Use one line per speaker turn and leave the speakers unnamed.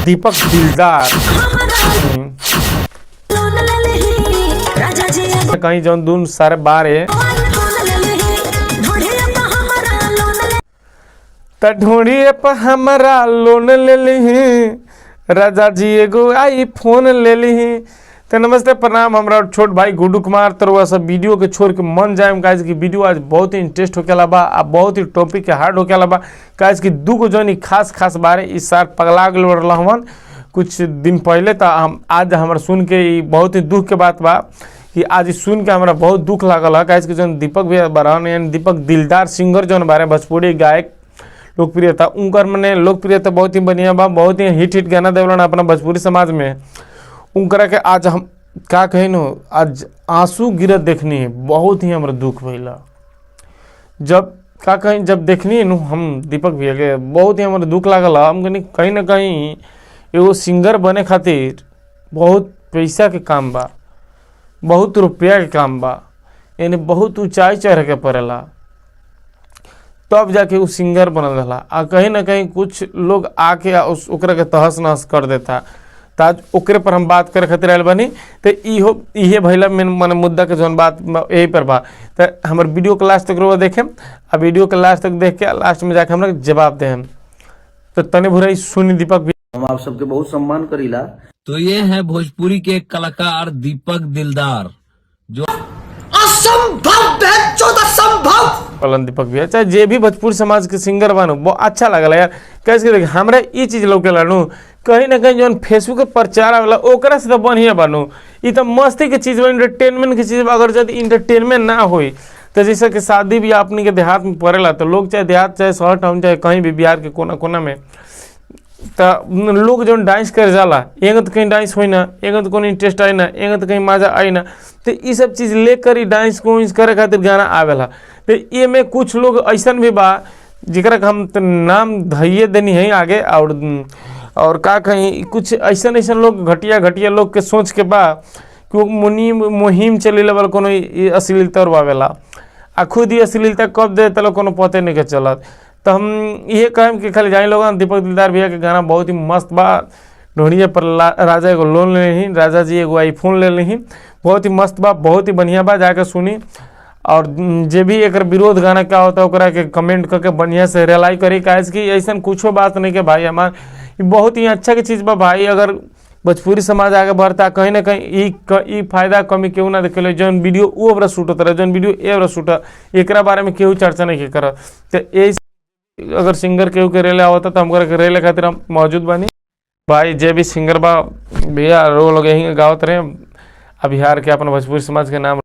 दीपक दिलदार
लोन ले लेही राजा जी एगो
कहीं जौन दून सारे बारे
आईफोन ले लेही ढोढ़िया पे हमरा लोन ले
त ढूंढिए पर हमारा लोन ले लीही, राजा जी एगो आई फोन ले लीही। तो नमस्ते प्रणाम, हमरा छोट भाई गुड्डू कुमार। तरुआ सब वीडियो के छोड़ के मन जाए काहे कि वीडियो आज बहुत ही इंटरेस्ट होके बा आ बहुत ही टॉपिक के हार्ड होके बा। काहे कि दूगो जौन ई खास खास बारे ई सार पगला गेल रहन कुछ दिन पहले। तो हम आज हमरा सुन के ई बहुत ही दुख के बात बा कि आज ई सुन के हमरा बहुत दुख लागल है। काहे कि जौन दीपक भैया बरहन यानी दीपक दिलदार सिंगर जौन बारे भोजपुरी गायक लोकप्रियता उनकर मने लोकप्रियता बहुत ही बढ़िया बा, बहुत ही हिट हिट गाना देवलन अपना भोजपुरी समाज में। उनकरा के आज हम का कहें नो, आज आंसू गिरत देखनी है, बहुत ही हमरा दुख भइला जब का कहीं जब देखनी नु हम दीपक भैया के, बहुत ही हमरा दुख लागल। हम कहीं कहीं ना कहीं एगो सिंगर बने खातिर बहुत पैसा के काम बा, बहुत रुपया के काम बा, यानी बहुत ऊंचाई चढ़ के पड़ेला तब जाके उ सिंगर बनल रहला। आ कहीं ना कहीं कुछ लोग आके आ उस ओकरा के तहस नहस कर देता। त आज ओकरे पर हम बात करे खातिर आयल बानी। तो इहो इहे भइला मेन मने मुद्दा के जौन बात यही पर बा। त हमर वीडियो के लास्ट तक रउआ देखेम आ वीडियो के लास्ट तक देख के लास्ट में जाके हमरा जवाब देहम। तो तने भुराई सुनी दीपक भैया।
हम आप सबके बहुत सम्मान करीला।
तो ये है भोजपुरी के एक कलाकार दीपक दिलदार जो
पलन दीपक भैया चाहे जे भी भोजपुरी समाज के सिंगर बानू, बहुत अच्छा लागल यार। कैसे देख हमरा ई चीज लौकेला नु कहीं ना कहीं जौन फेसबुक के प्रचार आवेला ओकरा से तो बढ़िया बानू। ई तो मस्ती के चीज़ बा, इंटरटेनमेंट के चीज़ बा। अगर यदि इंटरटेनमेंट ना होई तो जैसे कि शादी ब्याह अपनी के देहात में पड़ेला तो लोग चाहे देहात चाहे शहर टाउन चाहे कहीं भी बिहार के कोना कोना में त लोग जौन डांस करे जाला, एगो तो कहीं डांस होई ना, एगो तो कोनो इंटरेस्ट आई ना, एगो तो कहीं मजा आई ना। तो ई सब चीज़ लेकर ही डांस को करे खातिर गाना आवेला। तो ये में कुछ लोग ऐसन भी बा जेकरा के हम तो नाम धइए देनी है आगे और का कहीं कुछ ऐसन ऐसन लोग घटिया घटिया लोग के सोच के बा कि वो मुनीम मुहिम चलेला वाला कोनो ई अश्लीलता आवेला आ खुद ही अश्लीलता कब दे तलो कोनो पते नहीं के चलत। तो हम ये कहम कि खाली जानी लोग दीपक दिलदार भैया के गाना बहुत ही मस्त बा। ढोड़िया पर राजा एगो लोन ले ली, राजा जी एगो आईफोन ले ली, बहुत ही मस्त बा, बहुत ही बढ़िया बा, जाके सुनी। और जे भी एकर विरोध गाना क्या होता है ओकरा के कमेंट करके बढ़िया से रिलाई करी। काहे कि ऐसा कुछो बात नहीं के भाई, हमार ई बहुत ही अच्छा के चीज़ बा भाई। अगर भोजपुरी समाज आगे बढ़ता कहीं ना कहीं ई फायदा कमी केहू ना देखेले। जौन वीडियो वो ओकरा शूट होता रहे, जौन वीडियो ए ओकरा शूट, एकरा बारे में केहू चर्चा नहीं के करत। तो यही अगर सिंगर केहू के रेले आवता तो हम के रेले खातिर हम मौजूद बानी भाई। जे भी सिंगर बा भैया रो लोग यहीं गावत रहे आ बिहार के अपन भोजपुरी समाज के नाम